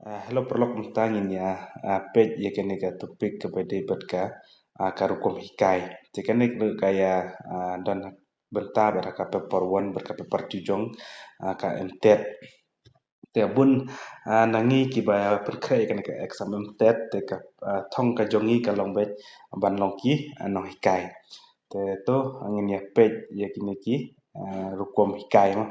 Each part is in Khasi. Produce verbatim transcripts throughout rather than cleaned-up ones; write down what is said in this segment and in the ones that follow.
Ah, hello paralok, mynta ngin ïa, ah, peit ïa kane ka topic kaba dei bad ka, ah, ka rukom hikai. Te kane ka ïa, ah, don bynta bad ka paper one bad ka paper two jong, ah, ka M TET. Te bun, ah, na ngi kiba pynkhreh ïa kane ka exam M TET, te ka, ah, thong ka jong ngi ka long beit ban long ki, ah, nonghikai. Te to ngin ïa peit ïa kine ki, ah, rukom hikai mo.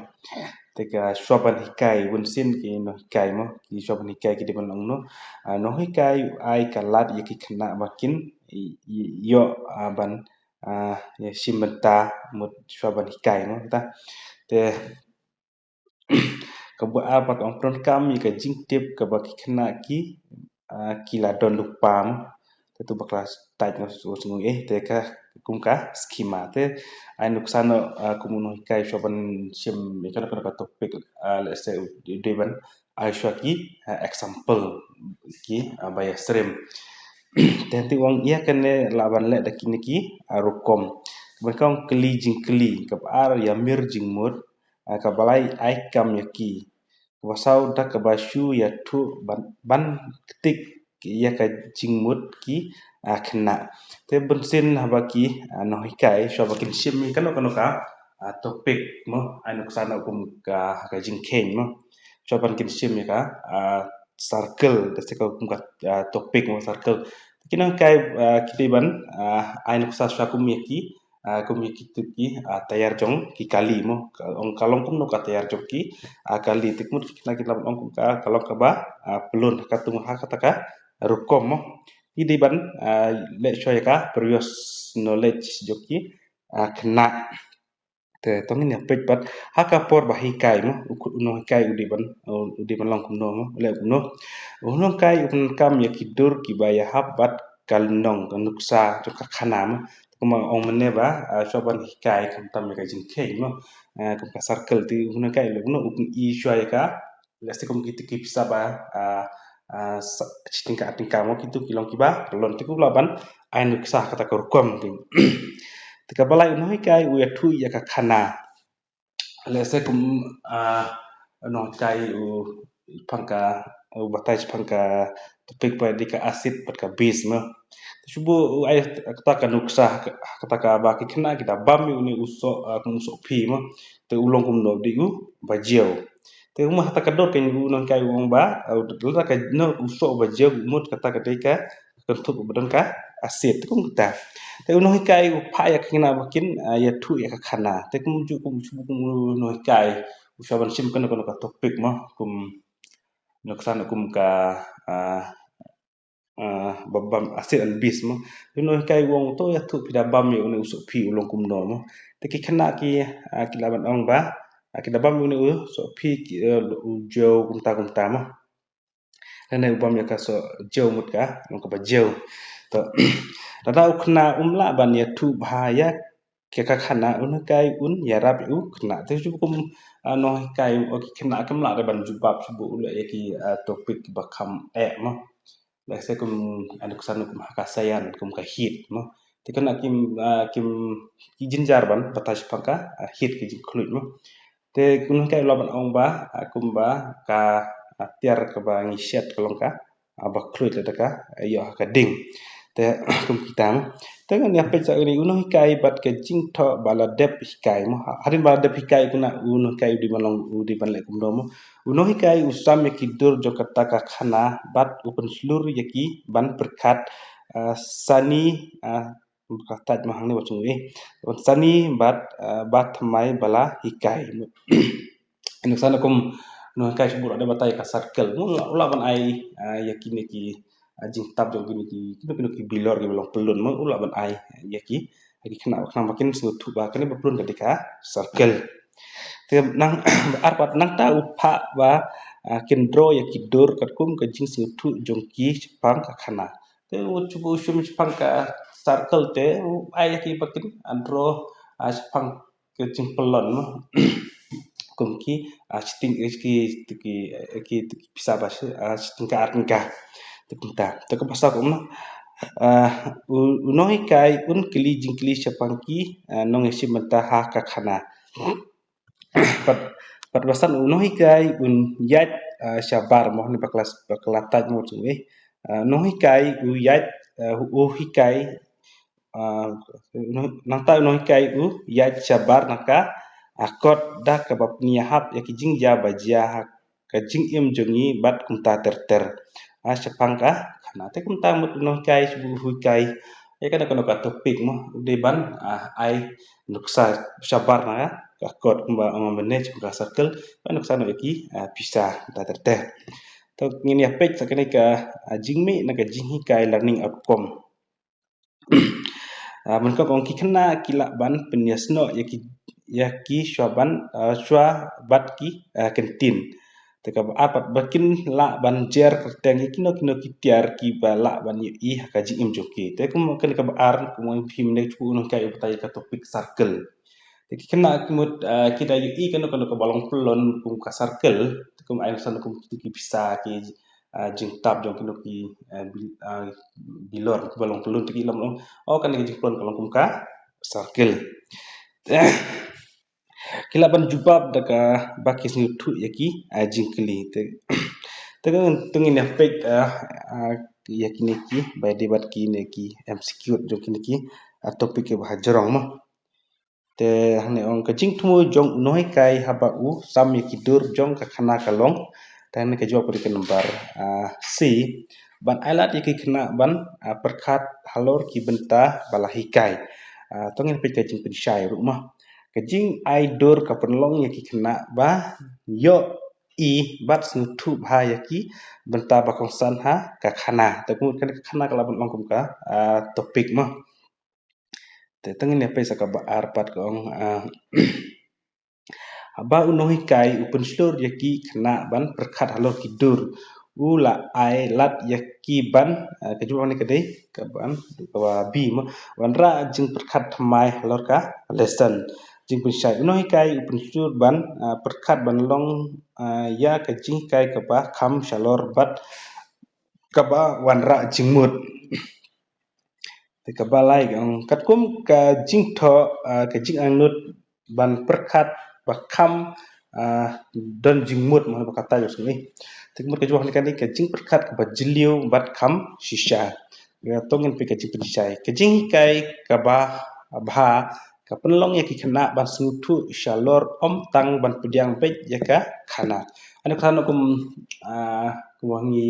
Te ka shuwa ban hikai, bun sien ki nonghikai mo, ki shuwa ban hikai ki dei ban long no. Ah, nonghikai u ai ka lad ïa ki khynnah ba kin i, i, ïoh, ah, ban, ah, ïa shim bynta mut shuwa ban hikai mo, ta. Te kaba ar pat ong pyndonkam ïa ka jingtip kaba ki khynnah ki, ah, ki la don lypa mo. Te to ba klas tait nga su su eh te ka kum ka schema te ai nuksa no, ah, kum u nonghikai shuwa ban shim ïa kano kano ka topic, ah, let's say u dei ban ai shuwa ki, ah, example ki, ah, ba ïa syriem. Te hynrei ong ïa kane lah ban leh da kine ki, ah, rukom. Kaba nyngkong kylli jingkylli, kaba ar ïa mir jingmut, ah, kaba lai ai kam ïa ki. Kaba saw da kaba shu ïathuh ban, ban ktik ïa ka jingmut ki, ah, khynnah. Te bun sien haba ki, ah, nonghikai shuwa ba kin shim ïa kano kano ka, ah, topic mo, ai nuksa no kum ka, ka jingkheiñ mo. Shuwa ban kin shim ïa ka, ah, circle, da se ka kum ka, ah, topic mo circle. Ki nonghikai, ah, ki dei ban, ah, ai nuksa shuwa kum ïa ki, ah, kum ïa kitu ki, ah, tayar jong ki kali mo. Ka, ong ka long kumno ka tayar jong ki, ah, kali te kumut ki khynnah ki lah ban ong kum ka, ka long kaba, ah, pyllun ha katu ha kata ka rukom mo. Ki dei ban, ah, leh shuwa ïa ka previous knowledge jong ki, ah, khynnah. Te to ngin ïa peit pat ha ka por ba hikai mo, u, u nonghikai u dei ban, u dei ban long kumno mo, u leh kumno. U nonghikai u pyndonkam ïa ki dur kiba ïahap bad ka lynnong, ka nuksa jong ka khana mo. Kumba ong mynne ba, ah, shuwa ban hikai khamtam ïa ka jingkheiñ mo. Ah, kum ka circle te u nonghikai u leh kumno, u pyni shuwa ïa ka, let's say kum kitu ki pisa ba, ah, ah, sa, shi tyngka ar tyngka mo, kitu ki long kiba pyllun, te u lah ban ai nuksa kata ka rukom te. Te kaba lai u nonghikai u ïathuh ïa ka khana. Let's say kum, ah, u nonghikai u pang ka, u batai pang ka topic ba dei ka acid bad ka base mo. Te shu buh u ai kata ka nuksa, kata kaba ki khynnah ki da bam ïa une u soh, ah, kum u soh phi mo. Te u long kumno, dei u ba jew. Te u ma kata ka dur ka u nonghikai u ong ba, ah, lada ka no u soh ba jew mut kata ka dei ka kynthup ba don ka acid, te kum kata. Te u nonghikai u phah ïa ki khynnah ba kin, ah, ïathuh ïa ka khana. Te kum ju kum ju kum u nonghikai u shuwa ban shim kano kano ka topic mo, kum nuksa no kum ka, ah, ah, ba bam acid and base mo. Te u nonghikai u ong to ïathuh phi da bam ïa une u soh phi u long kumno mo. Te ki khynnah ki, ah, ki lah ban ong ba, ah, ki da bam ïa une u soh phi ki, eh, u jew kumta kumta mo. Lane u bam ïa ka soh jew mut ka, long kaba jew. To, lada u khynnah um lah ban ïathuh bha ïa ka, ka khana, u nonghikai un ïarap ïa u khynnah. Te shu kum, ah, nonghikai, o ki khynnah kim lah ban jubab shu buh u leh ïa ki, ah, topic ba kham eh mo. Let's say kum, ah, nuksa no kum ha ka science, kum ka heat mo. Te khynnah kim, ah, kim, ki jynjar ban batai shaphang ka, ah, heat, ki jingkhluit mo. Te u nonghikai u lah ban ong ba, ah, kumba ka, ah, tiar kaba ngi shet ka long ka, ah, ba khluit lada ka, ah, ïoh ha ka ding. Te kum kita mo. Te ngan ïa peit sa une u nonghikai bad ka jingthoh ba la dep hikai mo. Ha, hadien ba la dep hikai khynnah u nonghikai u dei ban long, u dei ban leh kumno mo. U nonghikai u sam ïa ki dur jong kata ka khana bad u pynshlur ïa ki ban pyrkhat, ah, sani, ah, Ka tait ma hangne ba chung eh. Sani bad, ah, ba thymmai ba la hikai. Nuksa no kum nonghikai shu buh da batai ka circle. Mo u lah ban ai, ah, ïa kine ki, ah, jingtap jong kine ki, kino kino ki bilor kiba long pyllun. Mo u lah ban ai ïa ki, ïa ki khynnah, khynnah ba kin sngewthuh ba kane ba pyllun ka dei ka circle. Te nang, ar pat nangta u phah ba, ah, kin draw ïa ki dur katkum ka jingsngewthuh jong ki shaphang ka khana. Te u shu buh u shim shaphang ka circle te u ai ïa ki ba kin, ah, draw, ah, shaphang ka jingpyllun mo. Kum ki, ah, shiteng, eh, ki, ki, eh, ki, ki pisa ba shi, ah, shiteng ka ar tyngka. Te kumta. Te ka pisa kumno. Ah, u, u nonghikai un kylli jingkylli shaphang ki, ah, nongïashim bynta ha ka khana. Pat, pat ba san u nonghikai un ïaid, ah, shabar mo, ne bakla, bakla tait mo tu eh. Ah, nonghikai u ïaid, ah, u hikai, ah, nangta u nonghikai u ïaid shabar na ka, ah, kot da kaba pynïahap ïa ki jingjia ba jia ha ka jingim jong ngi bad kumta ter ter. Ah, shaphang ka khana te kumta mut u nonghikai u hikai ïa kano kano ka topic mo, u dei ban, ah, ai nuksa shabar na ka kot kumba ong mynne jong ka circle, ban nuksa noh ïa ki, ah, pisa kumta ter ter. To ngin ïa peit sa kane ka, ah, jingmih na ka jinghikai, learning outcome. Ah, mynta ong ki khynnah ki lah ban pynïasnoh ïa ki, ïa ki shuwa ban, ah, shuwa bad ki, ah, kyntien. Te kaba ar pat ba kin lah ban jer kyrteng ïa kino kino ki tiar kiba lah ban ïohi ha ka jingim jong ki. Te kum kane kaba ar, kum ong phim ne, u nonghikai u batai ïa ka topic circle. Te ki khynnah ki mut, ah, ki da ïohi kano kano kaba long pyllun kum ka circle. Te kum ai nuksa noh kum ki pisa, ki, ah, jingtap jong kino ki, ah, bil-, ah, bilor kiba long pyllun, te ki lum long, oh, kane ka jingpyllun ka long kum ka circle. Ki lah ban jubab da kaba ki sngewthuh ïa ki, ah, jingkylli. Te, te ngin, te ngin ïa peit, ah, ah, ïa kine ki, ba dei bad kine ki M C Q jong kine ki, ah, topic kiba ha jrong mo. Te hangne ong ka jingthmu jong u nonghikai haba u sam ïa ki dur jong ka khana ka long. Te hangne ka jubab ka dei ka number, ah, C. Ban ai lad ïa ki khynnah ban, ah, pyrkhat halor ki bynta ba la hikai. Ah, to ngin peit ka jingpynshai ruh mo. Ka jingai dur ka pynlong ïa ki khynnah ba ïohi bad sngewthuh bha ïa ki bynta ba kongsan ha ka khana. Te kumta ka khana ka lah ban long kum ka, ah, topic mo. Te to ngin ïa peit sa kaba ar pat ka ong, ah, haba u nonghikai u pynshlur ïa ki khynnah ban pyrkhat halor ki dur, u la ai lad ïa ki ban, ah, ka jubab hangne ka dei ka ban, kaba B mo, wanrah jingpyrkhat thymmai halor ka lesson. Jingpynshai, u nonghikai u pynshlur ban, ah, pyrkhat ban long, ah, ïa ka jinghikai kaba kham shalor bad kaba wanrah jingmut. Te kaba lai ka ong katkum ka jingthoh, ah, ka jingangnud ban pyrkhat ba kham, ah, don jingmut, mo, ba kata jong sngewsih. Te kumta ka jubab hangne ka dei ka jingpyrkhat kaba jylliew bad kham shisha. Ïa, to ngin peit ka jingpynshai. Ka jinghikai kaba bha ka pynlong ïa ki khynnah ban sngewthuh shalor, ym tang ban pdiang beit ïa ka khana. Hangne ka khana kum, ah, kum ngi,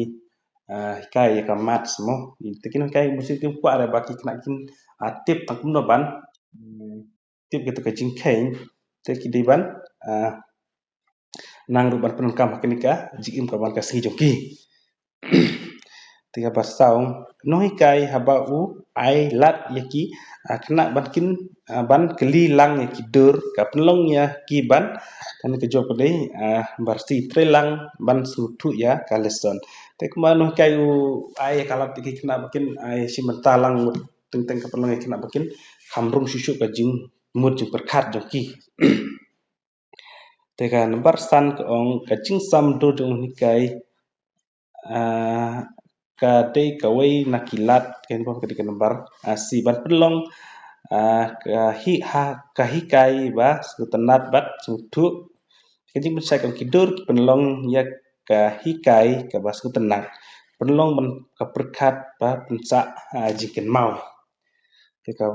ah, hikai ïa ka maths mo. Te kin hikai masi kin kwah re ba ki khynnah kin, ah, tip tang kumno ban, hmm, tip kito ka jingkheiñ. Te ki dei ban, ah, nang ruh ban pyndonkam ha kane ka jingim ka ban ka sngi jong ki. Te kaba saw, nonghikai haba u ai lad ïa ki, ah, khynnah ban kin, ah, ban kylli lang ïa ki dur, ka pynlong ïa ki ban, kane ka jubab ka dei, ah, number C, trei lang ban sngewthuh ïa ka lesson. Te kumba nonghikai u ai ïa ka lad ïa ki khynnah ba kin, ah, shim bynta lang mut teng teng ka pynlong ïa ki khynnah ba kin kham rung shuh shuh ka jingmut jingpyrkhat jong ki. Te ka number san ka ong ka jingsam dur jong u nonghikai, ah, ka dei kawei na ki lad, ka number, ka dei ka number, ah, C, ban pynlong, ah, ka hi-, ha, ka hikai ba sngewtynnat bad sngewthuh. Ka jingpynshai ka ong ki dur ki pynlong ïa ka hikai kaba sngewtynnat. Pynlong ban ka pyrkhat ba pynsah, ah, jingkynmaw. Te ka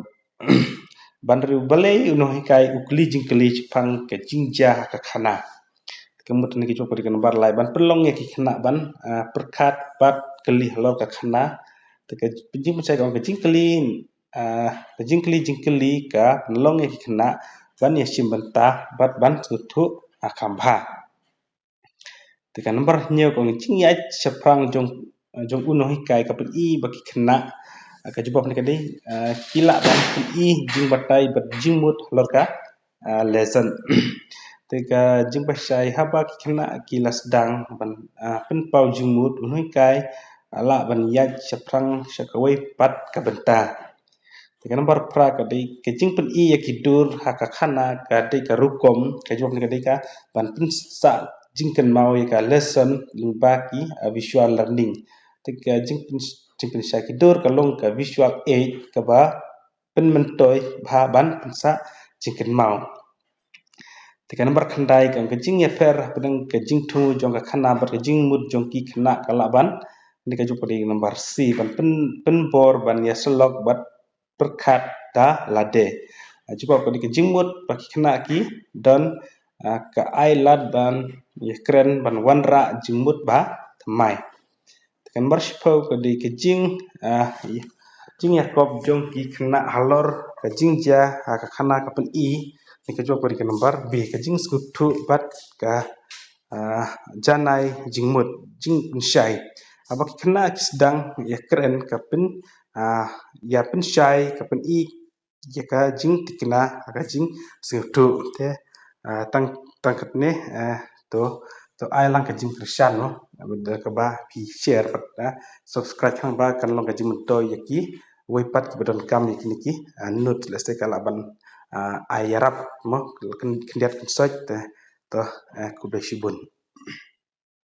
ban riew, balei u nonghikai u kylli jingkylli shaphang ka jingjia ha ka khana. Te ka mut hangne ka jubab ka dei ka number lai, ban pynlong ïa ki khynnah ban, ah, pyrkhat bad kylli halor ka khana. Te ka jingpynshai ka ong ka jingkylli, ah, ka jingkylli jingkylli ka pynlong ïa ki khynnah ban ïashim bynta bad ban sngewthuh, ah, kham bha. Te ka number hynñiew ka ong jingïaid shaphrang jong, jong u nonghikai ka pyni ba ki khynnah, ah, ka jubab hangne ka dei, ah, ki lah ban pyni jingbatai bad jingmut halor ka, ah, lesson. Te ka jingpynshai haba ki khynnah ki la sdang ban, ah, pynpaw jingmut, u nonghikai, ah, lah ban ïaid shaphrang sha kawei pat ka bynta. Te ka number phra ka dei ka jingpyni ïa ki dur ha ka khana ka dei ka rukom, ka jubab hangne ka dei ka ban pynsah jingkynmaw ïa ka lesson lyngba ki, ah, visual learning. Te ka jingpyn-, jingpynshai ki dur ka long ka visual aid kaba pynmyntoi bha ban pynsah jingkynmaw. Te ka number khyndai ka ong ka jingïapher hapdeng ka jingthmu jong ka khana bad ka jingmut jong ki khynnah ka lah ban, kane ka jubab ka dei number C, ban pyn, pynbor ban ïasyllok bad pyrkhat da lade. Ah, jubab ka dei ka jingmut ba ki khynnah ki don, ah, ka ai lad ban ïakren ban wanrah jingmut ba thymmai. Te ka number shiphew ka dei ka jing, ah, jingïakop jong ki khynnah halor ka jingjia, ah, ka khana ka pyni. Kane ka jubab ka dei ka number B, ka jingsngewthuh bad ka, ah, janai jingmut, jingpynshai. Haba ki khynnah ki sdang ïakren ka pyn, ah, ïapynshai, ka pyni ïa ka jingthikna, ka jingsngewthuh. Te, ah, tang, tang katne, ah, to, to ai lang ka jingkyrshan, no, da kaba phi share bad, ah, subscribe, hangba kan long ka jingmyntoi ïa kiwei pat kiba donkam ïa kine ki, ah, note, lehse ka lah ban, ah, ai ïarap, mo, khyn-, khyndiat khynsoit. Te to, ah, khublei shibun.